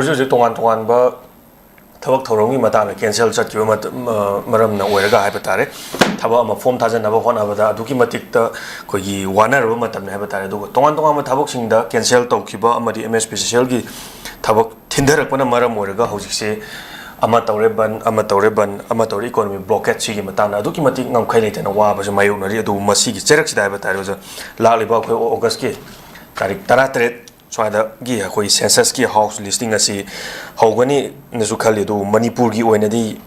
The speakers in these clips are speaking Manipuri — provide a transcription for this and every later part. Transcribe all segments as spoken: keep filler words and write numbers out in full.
ꯍꯧꯖꯤꯛ ꯍꯧꯖꯤꯛ ꯇꯣꯉꯥꯟ ꯇꯣꯉꯥꯟꯕ ꯊꯕꯛ ꯊꯧꯔꯝꯒꯤ ꯃꯇꯥꯡꯗ ꯀꯦꯟꯁꯦꯜ ꯆꯠꯈꯤꯕ ꯃꯔꯝꯅ ꯑꯣꯏꯔꯒ ꯍꯥꯏꯕ ꯇꯥꯔꯦ, ꯊꯕꯛ ꯑꯃ ꯐꯣꯝ ꯊꯥꯖꯟꯅꯕ ꯍꯣꯠꯅꯕꯗ ꯑꯗꯨꯛꯀꯤ ꯃꯇꯤꯛꯇ ꯑꯩꯈꯣꯏꯒꯤ ꯋꯥꯅꯔꯕ ꯃꯇꯝꯅꯤ ꯍꯥꯏꯕ ꯇꯥꯔꯦ꯫ ꯑꯗꯨꯒ ꯇꯣꯉꯥꯟ ꯇꯣꯉꯥꯟꯕ ꯊꯕꯛꯁꯤꯡꯗ ꯀꯦꯟꯁꯦꯜ ꯇꯧꯈꯤꯕ ꯑꯃꯗꯤ ꯑꯦꯝ ꯑꯦꯁ ꯄꯤ ꯁꯤ ꯁꯤ ꯑꯦꯜꯒꯤ ꯊꯕꯛ ꯊꯤꯟꯊꯔꯛꯄꯅ ꯃꯔꯝ ꯑꯣꯏꯔꯒ ꯍꯧꯖꯤꯛꯁꯦ ꯑꯃ ꯇꯧꯔꯦ ꯕꯟ, ꯑꯃ ꯇꯧꯔꯦ ꯕꯟ, ꯑꯃ ꯇꯧꯔꯦ ꯏꯀꯣꯅꯣꯃꯤ ꯕ꯭ꯂꯣꯀꯦꯠ꯫ ꯁꯤꯒꯤ ꯃꯇꯥꯡꯗ ꯑꯗꯨꯛꯀꯤ ꯃꯇꯤꯛ ꯉꯝꯈꯩ ꯂꯩꯇꯅ ꯋꯥꯕꯁꯨ ꯃꯥꯌꯣꯛꯅꯔꯤ꯫ ꯑꯗꯨꯕꯨ ꯃꯁꯤꯒꯤ ꯆꯩꯔꯛꯁꯤꯗ ꯍꯥꯏꯕ ꯇꯥꯔꯦ ꯑꯣꯖꯥ, ꯂꯥꯛꯂꯤꯕ ꯑꯩꯈꯣꯏ ꯑꯣꯒꯁꯀꯤ ꯇꯥꯔꯤꯛ ꯇꯔꯥꯇꯔꯦꯠ ꯁ꯭ꯋꯥꯏꯗꯒꯤ ꯑꯩꯈꯣꯏ ꯁꯦꯟꯁꯁꯀꯤ ꯍꯥꯎꯁ ꯂꯤꯁꯇꯤꯡ ꯑꯁꯤ ꯍꯧꯒꯅꯤꯅꯁꯨ ꯈꯜꯂꯤ꯫ ꯑꯗꯨꯕꯨ ꯃꯅꯤꯄꯨꯔꯒꯤ ꯑꯣꯏꯅꯗꯤ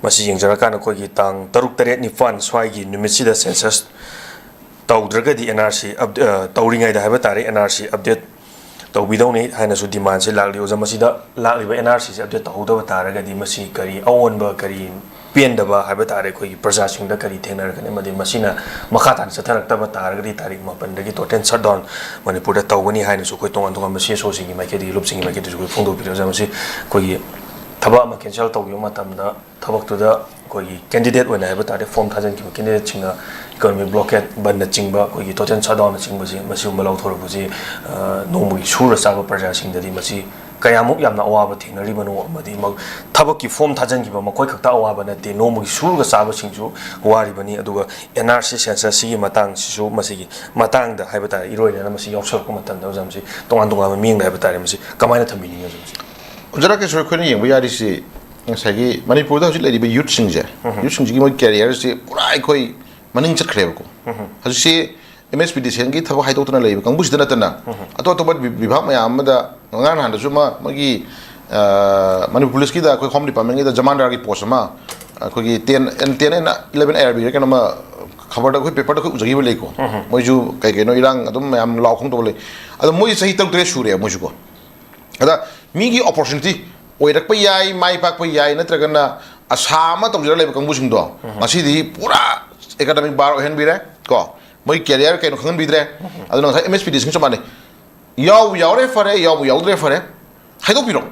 ꯃꯁꯤ ꯌꯦꯡꯖꯔꯀꯥꯟꯗ ꯑꯩꯈꯣꯏꯒꯤ ꯇꯥꯡ ꯇꯔꯨꯛ, ꯇꯔꯦꯠ, ꯅꯤꯄꯥꯟ ꯁ꯭ꯋꯥꯏꯒꯤ ꯅꯨꯃꯤꯠꯁꯤꯗ ꯁꯦꯟꯁꯁ ꯇꯧꯗ꯭ꯔꯒꯗꯤ ꯑꯦꯟ ꯑꯥꯔ ꯁꯤ ꯑꯞ-, ꯑ, ꯇꯧꯔꯤꯉꯩꯗ ꯍꯥꯏꯕ ꯇꯥꯔꯦ, ꯑꯦꯟ ꯑꯥꯔ ꯁꯤ ꯑꯞꯗꯦꯠ ꯇꯧꯕꯤꯗꯧꯅꯤ ꯍꯥꯏꯅꯁꯨ ꯗꯤꯃꯥꯟꯁꯦ ꯂꯥꯛꯂꯤ꯫ ꯑꯣꯖꯥ, ꯃꯁꯤꯗ ꯂꯥꯛꯂꯤꯕ ꯑꯦꯟ ꯑꯥꯔ ꯁꯤꯁꯦ ꯑꯞꯗꯦꯠ ꯇꯧꯍꯧꯗꯕ ꯇꯥꯔꯒꯗꯤ ꯃꯁꯤ ꯀꯔꯤ ꯑꯑꯣꯟꯕ, ꯀꯔꯤ ꯄꯦꯟꯗꯕ ꯍꯥꯏꯕ ꯇꯥꯔꯦ, ꯑꯩꯈꯣꯏꯒꯤ ꯄ꯭ꯔꯖꯥꯁꯤꯡꯗ ꯀꯔꯤ ꯊꯦꯡꯅꯔꯛꯀꯅꯤ ꯑꯃꯗꯤ ꯃꯁꯤꯅ ꯃꯈꯥ ꯇꯥꯅ ꯆꯠꯊꯔꯛꯇꯕ ꯇꯥꯔꯒꯗꯤ ꯇꯥꯔꯤꯛ ꯃꯥꯄꯟꯗꯒꯤ ꯇꯣꯇꯦꯜ ꯁꯠꯗꯥꯎꯟ ꯃꯅꯤꯄꯨꯔꯗ ꯇꯧꯒꯅꯤ ꯍꯥꯏꯅꯁꯨ ꯑꯩꯈꯣꯏ ꯇꯣꯉꯥꯟ ꯇꯣꯉꯥꯟꯕ ꯁꯤ ꯑꯦꯁ ꯑꯣꯁꯤꯡꯒꯤ ꯃꯥꯏꯀꯩꯗꯒꯤ, ꯂꯨꯞꯁꯤꯡꯒꯤ ꯃꯥꯏꯀꯩꯗꯁꯨ ꯑꯩꯈꯣꯏ ꯐꯣꯡꯗꯣꯛꯄꯤꯔꯦ꯫ ꯑꯣꯖꯥ, ꯃꯁꯤ ꯑꯩꯈꯣꯏꯒꯤ ꯊꯕꯛ ꯑꯃ ꯀꯦꯟꯁꯦꯜ ꯇꯧꯈꯤꯕ ꯃꯇꯝꯗ ꯊꯕꯛꯇꯨꯗ ꯑꯩꯈꯣꯏꯒꯤ ꯀꯦꯟꯗꯤꯗꯦꯠ ꯑꯣꯏꯅ ꯍꯥꯏꯕ ꯇꯥꯔꯦ, ꯐꯣꯝ ꯊꯥꯖꯤꯟꯈꯤꯕ ꯀꯦꯟꯗꯤꯗꯦꯠꯁꯤꯡꯅ ꯏꯀꯣꯅꯣꯃꯤꯛ ꯕ꯭ꯂꯣꯀꯦꯠ, ꯕꯟꯅꯆꯤꯡꯕ, ꯑꯩꯈꯣꯏꯒꯤ ꯇꯣꯇꯦꯜ ꯁꯠꯗꯥꯎꯟꯅꯆꯤꯡꯕꯁꯤ, ꯃꯁꯤꯒꯨꯝꯕ ꯂꯧꯊꯣꯔꯛꯄꯁꯤ, ꯑ, ꯅꯣꯡꯃꯒꯤ ꯁꯨꯔ ꯆꯥꯕ ꯄ꯭ꯔꯖꯥꯁꯤꯡꯗꯗꯤ ꯃꯁꯤ ꯀꯌꯥꯃꯨꯛ ꯌꯥꯝꯅ ꯑꯋꯥꯕ ꯊꯦꯡꯅꯔꯤꯕꯅꯣ, ꯑꯃꯗꯤ ꯃ-, ꯊꯕꯛꯀꯤ ꯐꯣꯝ ꯊꯥꯖꯤꯟꯈꯤꯕ ꯃꯈꯣꯏ ꯈꯛꯇ ꯑꯋꯥꯕ ꯅꯠꯇꯦ, ꯅꯣꯡꯃꯒꯤ ꯁꯨꯔꯒ ꯆꯥꯕꯁꯤꯡꯁꯨ ꯋꯥꯔꯤꯕꯅꯤ꯫ ꯑꯗꯨꯒ ꯑꯦꯟ ꯑꯥꯔ ꯁꯤ ꯁꯦꯟꯁꯁ ꯁꯤꯒꯤ ꯃꯇꯥꯡꯁꯤꯁꯨ, ꯃꯁꯤꯒꯤ ꯃꯇꯥꯡꯗ ꯍꯥꯏꯕ ꯇꯥꯔꯦ, ꯏꯔꯣꯏꯅꯅ ꯃꯁꯤ ꯌꯥꯎꯁꯜꯂꯛꯄ ꯃꯇꯝꯗ ꯑꯣꯖꯥ, ꯃꯁꯤ ꯇꯣꯉꯥꯟ ꯇꯣꯉꯥꯟꯕ ꯃꯤꯠꯌꯦꯡꯗ ꯍꯥꯏꯕ ꯇꯥꯔꯦ, ꯃꯁꯤ ꯀꯃꯥꯏꯅ ꯊꯝꯕꯤꯅꯤꯡꯉꯤ ꯑꯣꯖꯥ, ꯃꯁꯤ? ꯑꯣꯖꯥ ꯔꯥꯀꯦꯁ, ꯑꯩꯈꯣꯏꯅ ꯌꯦꯡꯕ ꯌꯥꯔꯤꯁꯤ ꯉꯁꯥꯏꯒꯤ ꯃꯅꯤꯄꯨꯔꯗ ꯍꯧꯖꯤꯛ ꯂꯩꯔꯤꯕ ꯌꯨꯠꯁꯤꯡꯁꯦ, ꯎꯝ꯫ ꯌꯨꯠꯁꯤꯡꯁꯤꯒꯤ ꯃꯣꯏ ꯀꯦꯔꯤꯌꯔꯁꯤ ꯄꯨꯔꯥ ꯑꯩꯈꯣꯏ ꯃꯅꯤꯡ ꯆꯠꯈ꯭ꯔꯦꯕꯀꯣ꯫ ꯎꯝ꯫ ꯍꯧꯖꯤꯛꯁꯤ ꯑꯦꯝ ꯑꯦꯁ ꯄꯤ ꯗꯤ ꯁꯤ ꯑꯦꯜꯒꯤ ꯊꯕꯛ ꯍꯥꯏꯗꯣꯛꯇꯅ ꯂꯩꯕ ꯀꯥꯡꯕꯨꯁꯤꯗ ꯅꯠꯇꯅ, ꯎꯝ꯫ ꯑꯇꯣꯞ ꯑꯇꯣꯞꯄ ꯕꯤ-, ꯕꯤꯚꯥꯒ ꯃꯌꯥꯝ ꯑꯃꯗ, ꯉꯔꯥꯡ ꯅꯍꯥꯟꯗꯁꯨ ꯑꯃ ꯃꯣꯏꯒꯤ, ꯑ, ꯃꯅꯤꯄꯨꯔ ꯄꯨꯂꯤꯁꯀꯤꯗ ꯑꯩꯈꯣꯏ ꯍꯣꯝ ꯗꯤꯄꯥꯔꯠꯃꯦꯟꯒꯤꯗ ꯖꯃꯥꯟꯗꯥꯔꯒꯤ ꯄꯣꯁ ꯑꯃ, ꯑꯩꯈꯣꯏꯒꯤ ten, N, ten N eleven I R ꯕꯤꯔ ꯀꯩꯅꯣꯃ ꯈꯕꯔꯗ ꯑꯩꯈꯣꯏ ꯄꯦꯄꯔꯗ ꯑꯩꯈꯣꯏ ꯎꯖꯈꯤꯕ ꯂꯩꯀꯣ꯫ ꯎꯝ꯫ ꯃꯣꯏꯁꯨ ꯀꯩ ꯀꯩꯅꯣ ꯏꯔꯥꯡ ꯑꯗꯨꯝ ꯃꯌꯥꯝ ꯂꯥꯎ ꯈꯣꯡ ꯇꯧꯕ ꯂꯩ꯫ ꯑꯗꯣ ꯃꯣꯏꯁꯦ ꯆꯍꯤ ꯇꯔꯨꯛ ꯇꯔꯦꯠ ꯁꯨꯔꯦ ꯃꯣꯏꯁꯨꯀꯣ꯫ ꯑꯗ ꯃꯤꯒꯤ ꯑꯣꯄꯣꯔꯆꯨꯅꯤꯇꯤ ꯑꯣꯏꯔꯛꯄ ꯌꯥꯏ, ꯃꯥꯏ ꯄꯥꯛꯄ ꯌꯥꯏ, ꯅꯠꯇ꯭ꯔꯒꯅ ꯑꯁꯥ ꯑꯃ ꯇꯧꯖꯔ ꯂꯩꯕ ꯀꯥꯡꯕꯨꯁꯤꯡꯗꯣ, ꯎꯝ꯫ ꯉꯁꯤꯗꯤ ꯄꯨꯔꯥ ꯑꯦꯀꯥꯗꯃꯤꯛ ꯕꯥꯔ ꯑꯣꯏꯍꯟꯕꯤꯔꯦ ꯀꯣ, ꯃꯣꯏ ꯀꯦꯔꯤꯌꯔ ꯀꯩꯅꯣ ꯈꯪꯍꯟꯕꯤꯗ꯭ꯔꯦ꯫ ꯎꯝ꯫ ꯑꯗꯨꯅ ꯉꯁꯥꯏ ꯑꯦꯝ ꯑꯦꯁ ꯄꯤ ꯗꯤ ꯁꯤꯡ ꯆꯞ ꯃꯥꯟꯅꯩ, ꯌꯥꯎꯕ ꯌꯥꯎꯔꯦ ꯐꯔꯦ, ꯌꯥꯎꯕ ꯌꯥꯎꯗ꯭ꯔꯦ ꯐꯔꯦ, ꯍꯥꯏꯗꯣꯛꯄꯤꯔꯣ꯫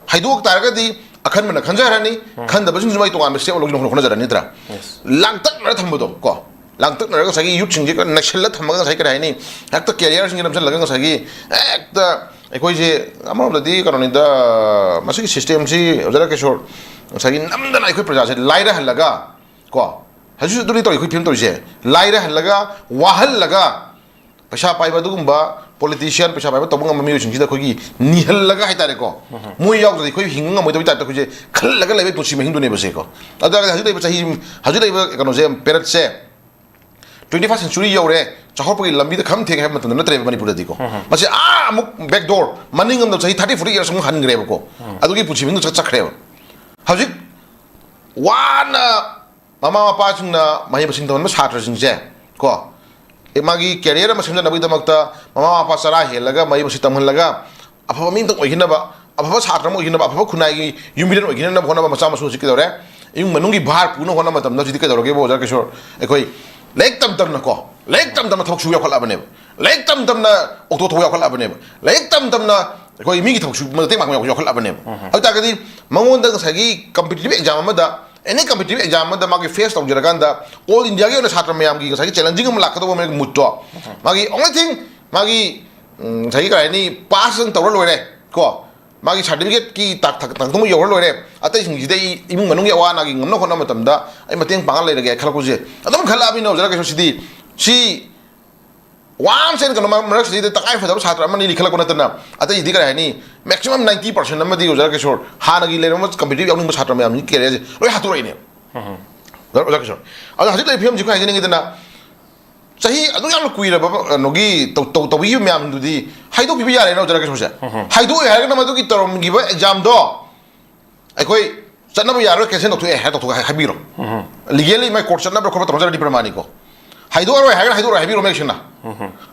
ꯍꯥꯏꯗꯣꯛ ꯇꯥꯔꯒꯗꯤ ꯑꯈꯟꯕꯅ ꯈꯟꯖꯔꯅꯤ, ꯎꯝ꯫ ꯈꯟꯗꯕꯁꯤꯡꯁꯨ ꯃꯥꯏ ꯇꯣꯉꯥꯟꯕ ꯁ꯭ꯇꯦꯞ ꯂꯧꯅ ꯍꯣꯠꯅꯖꯔꯅꯤ ꯅꯠꯇ꯭ꯔꯥ? Yes. ꯂꯥꯡꯇꯛꯅꯔ ꯊꯝꯕꯗꯣ ꯀꯣ, ꯂꯥꯡꯇꯛꯅꯔꯒ ꯉꯁꯥꯏꯒꯤ ꯌꯨꯠꯁꯤꯡꯁꯦ ꯅꯩꯁꯜꯂ ꯊꯝꯃꯒ ꯉꯁꯥꯏ ꯀꯔꯤ ꯍꯥꯏꯅꯤ, ꯍꯦꯛꯇ ꯀꯦꯔꯤꯌꯔꯁꯤꯡꯁꯦ ꯅꯝꯁꯤꯜꯂꯒ ꯉꯁꯥꯏꯒꯤ ꯍꯦꯛꯇ ꯑꯩꯈꯣꯏꯁꯦ ꯑꯃꯔꯣꯝꯗꯗꯤ ꯀꯩꯅꯣꯅꯤꯗ, ꯃꯁꯤꯒꯤ system ꯁꯤ ꯑꯣꯖꯥ ꯔꯥꯀꯦꯁꯣꯔ, ꯉꯁꯥꯏꯒꯤ ꯅꯝꯗꯅ ꯑꯩꯈꯣꯏ ꯄ꯭ꯔꯖꯥꯁꯦ ꯂꯥꯏꯔꯍꯜꯂꯒ ꯀꯣ, ꯍꯧꯖꯤꯛꯁꯨ ꯑꯗꯨꯗꯤ ꯇꯧꯔꯤ, ꯑꯩꯈꯣꯏ ꯐꯤꯕꯝ ꯇꯧꯔꯤꯁꯦ, ꯂꯥꯏꯔꯍꯜꯂꯒ, ꯋꯥꯍꯜꯂꯒ, ꯄꯩꯁꯥ ꯄꯥꯏꯕ ꯑꯗꯨꯒꯨꯝꯕ politician, ꯄꯩꯁꯥ ꯄꯥꯏꯕ ꯇꯧꯕ ꯉꯝꯕ ꯃꯤꯑꯣꯏꯁꯤꯡꯁꯤꯗ ꯑꯩꯈꯣꯏꯒꯤ ꯅꯤꯍꯜꯂꯒ ꯍꯥꯏꯇꯥꯔꯦꯀꯣ, ꯃꯣꯏ ꯌꯥꯎꯗ꯭ꯔꯗꯤ ꯑꯩꯈꯣꯏ ꯍꯤꯡꯕ ꯉꯝꯃꯣꯏꯗꯕꯒꯤ type ꯇ ꯑꯩꯈꯣꯏꯁꯦ ꯈꯜꯂꯒ ꯂꯩꯕ ꯄꯨꯟꯁꯤ ꯃꯍꯤꯡꯗꯨꯅꯦꯕ ꯁꯦꯀꯣ꯫ ꯑꯗꯨ ꯇꯥꯔꯒꯗꯤ ꯍꯧꯖꯤꯛ ꯂꯩꯕ ꯆꯍꯤ, ꯍꯧꯖꯤꯛ ꯂꯩꯕ ꯀꯩꯅꯣꯁꯦ, period ꯁꯦ, twenty first century ꯌꯧꯔꯦ, ꯆꯥꯎꯈꯠꯄꯒꯤ ꯂꯝꯕꯤꯗ ꯈꯝ ꯊꯦꯡꯉꯦ ꯍꯥꯏꯕ ꯃꯇꯝꯗ ꯅꯠꯇ꯭ꯔꯦꯕ ꯃꯅꯤꯄꯨꯔꯗꯗꯤꯀꯣ꯫ ꯃꯁꯤ ꯑꯥ ꯑꯃꯨꯛ back door, ꯃꯅꯤꯡ ꯑꯃꯗ ꯆꯍꯤ thirty forty years ꯑꯃꯨꯛ ꯍꯟꯈ꯭ꯔꯦꯕꯀꯣ꯫ ꯑꯗꯨꯒꯤ ꯄꯨꯟꯁꯤ ꯃꯍꯤꯡꯗꯣ ꯆꯠ-, ꯆꯠꯈ꯭ꯔꯦꯕ꯫ ꯍꯧꯖꯤꯛ ꯋꯥꯅ ꯃꯃꯥ ꯃꯄꯥꯁꯤꯡꯅ ꯃꯍꯩ ꯃꯁꯤꯡ ꯇꯝꯍꯟꯕ ꯁꯥꯇ꯭ꯔꯁꯤꯡꯁꯦ ꯀꯣ, ꯑꯦ, ꯃꯥꯒꯤ career ꯑꯃ ꯁꯦꯝꯖꯅꯕꯒꯤꯗꯃꯛꯇ ꯃꯃꯥ ꯃꯄꯥ ꯆꯔꯥ ꯍꯦꯜꯂꯒ ꯃꯍꯩ ꯃꯁꯤꯡ ꯇꯝꯍꯜꯂꯒ ꯑꯐꯕ ꯃꯤ ꯑꯃꯇꯪ ꯑꯣꯏꯈꯤꯅꯕ, ꯑꯐꯕ ꯁꯥꯇ꯭ꯔ ꯑꯃ ꯑꯣꯏꯈꯤꯅꯕ, ꯑꯐꯕ ꯈꯨꯟꯅꯥꯏꯒꯤ ꯌꯨꯝꯕꯤꯔꯦꯟ ꯑꯣꯏꯈꯤꯅꯕ ꯍꯣꯠꯅꯕ ꯃꯆꯥ ꯃꯁꯨ ꯍꯧꯖꯤꯛ ꯀꯩꯗꯧꯔꯦ? ꯏꯃꯨꯡ ꯃꯅꯨꯡꯒꯤ ꯚꯥꯔ ꯄꯨꯅ ꯍꯣꯠꯅꯕ ꯃꯇꯝꯗ ꯍꯧꯖꯤꯛꯇꯤ ꯀꯩꯗꯧꯔꯒꯦꯕꯨ, ꯑꯣꯖꯥ ꯀꯤꯁꯣꯔ? ꯑꯩꯈꯣꯏ ꯂꯥꯏꯔꯤꯛ ꯇꯝ ꯇꯝꯅꯀꯣ, ꯂꯥꯏꯔꯤꯛ ꯇꯝ ꯇꯝꯅ ꯊꯕꯛ ꯁꯨꯕ ꯌꯥꯎꯈꯠꯂꯛꯑꯕꯅꯦꯕ꯫ ꯂꯥꯏꯔꯤꯛ ꯇꯝ ꯇꯝꯅ ꯑꯣꯇꯣ ꯊꯧꯕ ꯌꯥꯎꯈꯠꯂꯛꯑꯕꯅꯦꯕ꯫ ꯂꯥꯏꯔꯤꯛ ꯇꯝ ꯇꯝꯅ ꯑꯩꯈꯣꯏ ꯃꯤꯒꯤ ꯊꯕꯛ ꯁꯨꯕ ꯃꯇꯦꯡ ꯄꯥꯡꯕ ꯌꯥꯎꯈꯠꯂꯛꯑꯕꯅꯦꯕ꯫ ꯑꯗꯨ ꯇꯥꯔꯒꯗꯤ ꯃꯉꯣꯟꯗ ꯉꯁꯥꯏꯒꯤ competitive exam ꯑꯃꯗ, any competitive exam ꯑꯃꯗ ꯃꯥꯒꯤ face ꯇꯧꯖꯔꯀꯥꯟꯗ, all India ꯒꯤ ꯑꯣꯏꯅ ꯁꯥꯇ꯭ꯔ ꯃꯌꯥꯝꯒꯤ ꯉꯁꯥꯏꯒꯤ challenging ꯑꯃ ꯂꯥꯛꯀꯗꯧꯕ ꯃꯥꯒꯤ mood ꯇꯣ, ꯃꯥꯒꯤ only thing, ꯃꯥꯒꯤ, ꯎꯝ, ꯉꯁꯥꯏꯒꯤ ꯀꯔꯤ ꯍꯥꯏꯅꯤ, pass ꯇꯪ ꯇꯧꯔ ꯂꯣꯏꯔꯦ ꯀꯣ, ꯃꯥꯒꯤ certificate ꯀꯤ ꯇꯥꯛ-, ꯇꯥꯛ-, ꯇꯥꯛꯇꯨꯃ ꯌꯧꯔ ꯂꯣꯏꯔꯦ, ꯑꯇꯩꯁꯤꯡꯁꯤꯗꯤ ꯑꯩ ꯏꯃꯨꯡ ꯃꯅꯨꯡꯒꯤ ꯑꯋꯥ ꯑꯅꯥꯒꯤ ꯉꯝꯅ ꯍꯣꯠꯅꯕ ꯃꯇꯝꯗ ꯑꯩ ꯃꯇꯦꯡ ꯄꯥꯡꯉ ꯂꯩꯔꯒꯦ ꯈꯜꯂꯛꯄꯁꯦ ꯑꯗꯨꯝ ꯈꯜꯂꯛꯑꯕꯅꯤꯅ, ꯑꯣꯖꯥ ꯀꯩꯁꯨ ꯁꯤꯗꯤ, ꯁꯤ once ꯑꯩꯅ ꯀꯩꯅꯣ ꯃꯔꯛ-, ꯃꯔꯛꯁꯤꯗꯩꯗ ꯇꯉꯥꯏ ꯐꯗꯕ ꯁꯥꯇ꯭ꯔ ꯑꯃꯅꯤ ꯂꯤꯈꯠꯂꯛꯄ ꯅꯠꯇꯅ, ꯑꯇꯩꯗꯤ ꯀꯔꯤ ꯍꯥꯏꯅꯤ, maximum ninety percent ꯑꯃꯗꯤ ꯑꯣꯖꯥ ꯀꯤꯁꯣꯔ ꯍꯥꯟꯅꯒꯤ ꯂꯩꯔꯝꯕ competitive ꯌꯥꯎꯅꯤꯡꯕ ꯁꯥꯇ꯭ꯔ ꯃꯌꯥꯝꯁꯤꯒꯤ career ꯁꯦ ꯂꯣꯏ ꯍꯥꯠꯇꯣꯔꯛꯏꯅꯦꯕ꯫ ꯑꯣꯖꯥ, ꯑꯣꯖꯥ ꯀꯤꯁꯣꯔ, ꯑꯗꯣ ꯍꯧꯖꯤꯛ ꯂꯩꯔꯤꯕ ꯐꯤꯕꯝꯁꯤ ꯑꯩꯈꯣꯏ ꯍꯥꯏꯖꯅꯤꯡꯉꯤꯗꯅ, ꯆꯍꯤ ꯑꯗꯨꯛ ꯌꯥꯝꯅ ꯀꯨꯏꯔꯕ ꯀꯩꯅꯣꯒꯤ ꯇꯧ-, ꯇꯧ-, ꯇꯧꯕꯤꯈꯤꯕ ꯃꯌꯥꯝꯗꯨꯗꯤ ꯍꯥꯏꯗꯣꯛꯄꯤꯕ ꯌꯥꯔꯦꯅ, ꯑꯣꯖꯥ ꯀꯤꯁꯣꯔꯁꯦ꯫ ꯍꯥꯏꯗꯣꯛꯑꯦ ꯍꯥꯏꯔꯒꯅ ꯃꯗꯨꯒꯤ ꯇꯧꯔꯝꯈꯤꯕ exam ꯗꯣ ꯑꯩꯈꯣꯏ ꯆꯠꯅꯕ ꯌꯥꯔꯣꯏ, cancel ꯇꯧꯊꯣꯛꯑꯦ ꯍꯥꯏꯔ ꯇꯧꯊꯣꯛ-, ꯍꯥꯏ-, ꯍꯥꯏꯕꯤꯔꯣ꯫ Legally ꯃꯥꯏ court ꯆꯠꯅꯕ꯭ꯔꯥ ꯈꯣꯠꯄ꯭ꯔꯥ ꯇꯧꯔꯝꯖꯔꯗꯤ ꯄ꯭ꯔꯃꯥꯅꯤꯀꯣ꯫ ꯍꯥꯏꯗꯣꯛꯑꯔꯣꯏ ꯍꯥꯏꯔꯒꯅ ꯍꯥꯏꯗꯣꯛꯑꯔꯣꯏ ꯍꯥꯏꯕꯤꯔꯣ ꯃꯌꯦꯛ ꯁꯦꯡꯅ꯫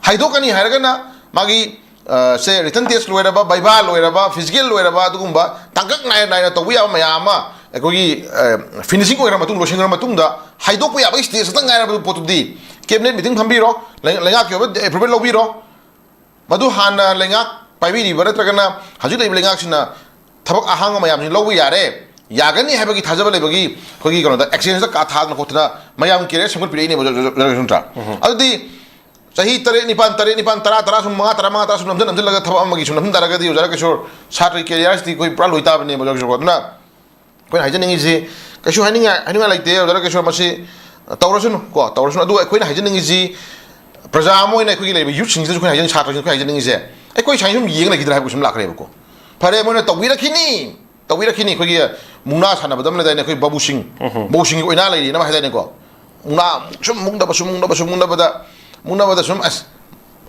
ꯍꯥꯏꯗꯣꯛꯀꯅꯤ ꯍꯥꯏꯔꯒꯅ ꯃꯥꯒꯤ, ꯑ, ꯁꯦ written test ꯂꯣꯏꯔꯕ, viva ꯂꯣꯏꯔꯕ, physical ꯂꯣꯏꯔꯕ, ꯑꯗꯨꯒꯨꯝꯕ ꯇꯥꯡꯀꯛ ꯅꯥꯏ ꯅꯥꯏꯅ ꯇꯧꯕ ꯌꯥꯕ ꯃꯌꯥꯝ ꯑꯃ ꯑꯩꯈꯣꯏꯒꯤ, ꯑ, finishing ꯑꯣꯏꯔ ꯃꯇꯨꯡ, ꯂꯣꯏꯁꯤꯟꯈ꯭ꯔ ꯃꯇꯨꯡꯗ ꯍꯥꯏꯗꯣꯛꯄ ꯌꯥꯕꯒꯤ stage ꯈꯛꯇꯪ ꯉꯥꯏꯔꯕ ꯄꯣꯠꯇꯨꯗꯤ cabinet meeting ꯐꯝꯕꯤꯔꯣ, ꯂꯩ-, ꯂꯩꯉꯥꯛꯀꯤ ꯑꯣꯏꯕ approval ꯂꯧꯕꯤꯔꯣ꯫ ꯃꯗꯨ ꯍꯥꯟꯅ ꯂꯩꯉꯥꯛ ꯄꯥꯏꯕꯤꯔꯤꯕ ꯅꯠꯇ꯭ꯔꯒꯅ ꯍꯧꯖꯤꯛ ꯂꯩꯔꯤꯕ ꯂꯩꯉꯥꯛꯁꯤꯅ ꯊꯕꯛ ꯑꯍꯥꯡꯕ ꯃꯌꯥꯝꯁꯤ ꯂꯧꯕ ꯌꯥꯔꯦ, ꯌꯥꯒꯅꯤ ꯍꯥꯏꯕꯒꯤ ꯊꯥꯖꯕ ꯂꯩꯕꯒꯤ ꯑꯩꯈꯣꯏꯒꯤ ꯀꯩꯅꯣꯗ exchange ꯗ ꯀꯥ ꯊꯥꯗꯅ ꯈꯣꯠꯇꯅ ꯃꯌꯥꯝꯒꯤ career ꯁꯦꯝꯒꯠꯄꯤꯔꯛꯏꯅꯦꯕ, ꯅꯠꯇ꯭ꯔꯥ? ꯑꯗꯨꯗꯤ ꯆꯍꯤ ꯇꯔꯦꯠ ꯅꯤꯄꯥꯟ, ꯇꯔꯦꯠ ꯅꯤꯄꯥꯟ, ꯇꯔꯥ, ꯇꯔꯥ ꯁꯨꯝ, ꯃꯉꯥ, ꯇꯔꯥ ꯃꯉꯥ, ꯇꯔꯥ ꯁꯨꯝ ꯅꯝꯁꯤꯟ ꯅꯝꯁꯤꯜꯂꯒ ꯊꯕꯛ ꯑꯃꯒꯤ ꯁꯨꯝ ꯅꯝꯁꯤꯟ ꯇꯥꯔꯒꯗꯤ ꯑꯣꯖꯥ ꯔꯥꯀꯦꯁꯣꯔ, ꯁꯥꯇ꯭ꯔꯒꯤ ꯀꯦꯔꯤꯌꯔꯁꯤꯗꯤ ꯑꯩꯈꯣꯏ ꯄꯨꯔꯥ ꯂꯣꯏ ꯇꯥꯕꯅꯦꯕ ꯑꯣꯖꯥ ꯔꯥꯀꯦꯁꯣꯔ꯫ ꯑꯗꯨꯅ ꯑꯩꯈꯣꯏꯅ ꯍꯥꯏꯖꯅꯤꯡꯉꯤꯁꯤ, ꯀꯩꯁꯨ ꯍꯥꯏꯅꯤꯡꯉꯥꯏ ꯍꯥꯏꯅꯤꯡꯉꯥꯏ ꯂꯩꯇꯦ ꯑꯣꯖꯥ ꯔꯥꯀꯦꯁꯣꯔ, ꯃꯁꯤ ꯇꯧꯔꯁꯅꯨ ꯀꯣ, ꯇꯧꯔꯁꯅꯨ꯫ ꯑꯗꯨ ꯑꯩꯈꯣꯏꯅ ꯍꯥꯏꯖꯅꯤꯡꯉꯤꯁꯤ, ꯄ꯭ꯔꯖꯥ ꯑꯃ ꯑꯣꯏꯅ ꯑꯩꯈꯣꯏꯒꯤ ꯂꯩꯔꯤꯕ ꯌꯨꯠꯁꯤꯡꯁꯤꯗꯁꯨ ꯑꯩꯈꯣꯏꯅ ꯍꯥꯏꯖꯅꯤꯡꯉꯤ, ꯁꯥꯇ꯭ꯔꯁꯤꯡꯗ ꯑꯩꯈꯣꯏꯅ ꯍꯥꯏꯖꯅꯤꯡꯉꯤꯁꯦ, ꯑꯩꯈꯣꯏ ꯁꯨꯃꯥꯏꯅ ꯁꯨꯝ ꯌꯦꯡ ꯂꯩꯈꯤꯗ꯭ꯔꯥ ꯍꯥꯏꯕ ꯀꯣꯏꯁꯟ ꯑꯃ ꯂꯥꯛꯈ꯭ꯔꯦꯕꯀꯣ꯫ ꯐꯔꯦ, ꯃꯣꯏꯅ ꯇꯧꯕꯤꯔꯛꯈꯤꯅꯤ, ꯇꯧꯕꯤꯔꯛꯈꯤꯅꯤ꯫ ꯑꯩꯈꯣꯏꯒꯤ ꯃꯨꯛꯅꯥ ꯁꯥꯟꯅꯕꯗ ꯑꯃ ꯂꯩꯗꯥꯏꯅꯦ, ꯑꯩꯈꯣꯏ ꯕꯥꯕꯨꯁꯤꯡ, ꯕꯥꯕꯨꯁꯤꯡꯒꯤ ꯑꯣꯏꯅꯥ ꯂꯩꯔꯤꯅ ꯑꯃ ꯍꯥꯏꯗꯥꯏꯅꯦꯀꯣ꯫ ꯃꯨꯛꯅꯥ ꯁꯨꯝ ꯃꯨꯛꯅꯕ, ꯁꯨꯝ ꯃꯨꯛꯅꯕ, ꯁꯨꯝ ꯃꯨꯛꯅꯕꯗ, ꯃꯨꯛꯅꯕꯗ ꯁꯨꯝ ꯑꯁ,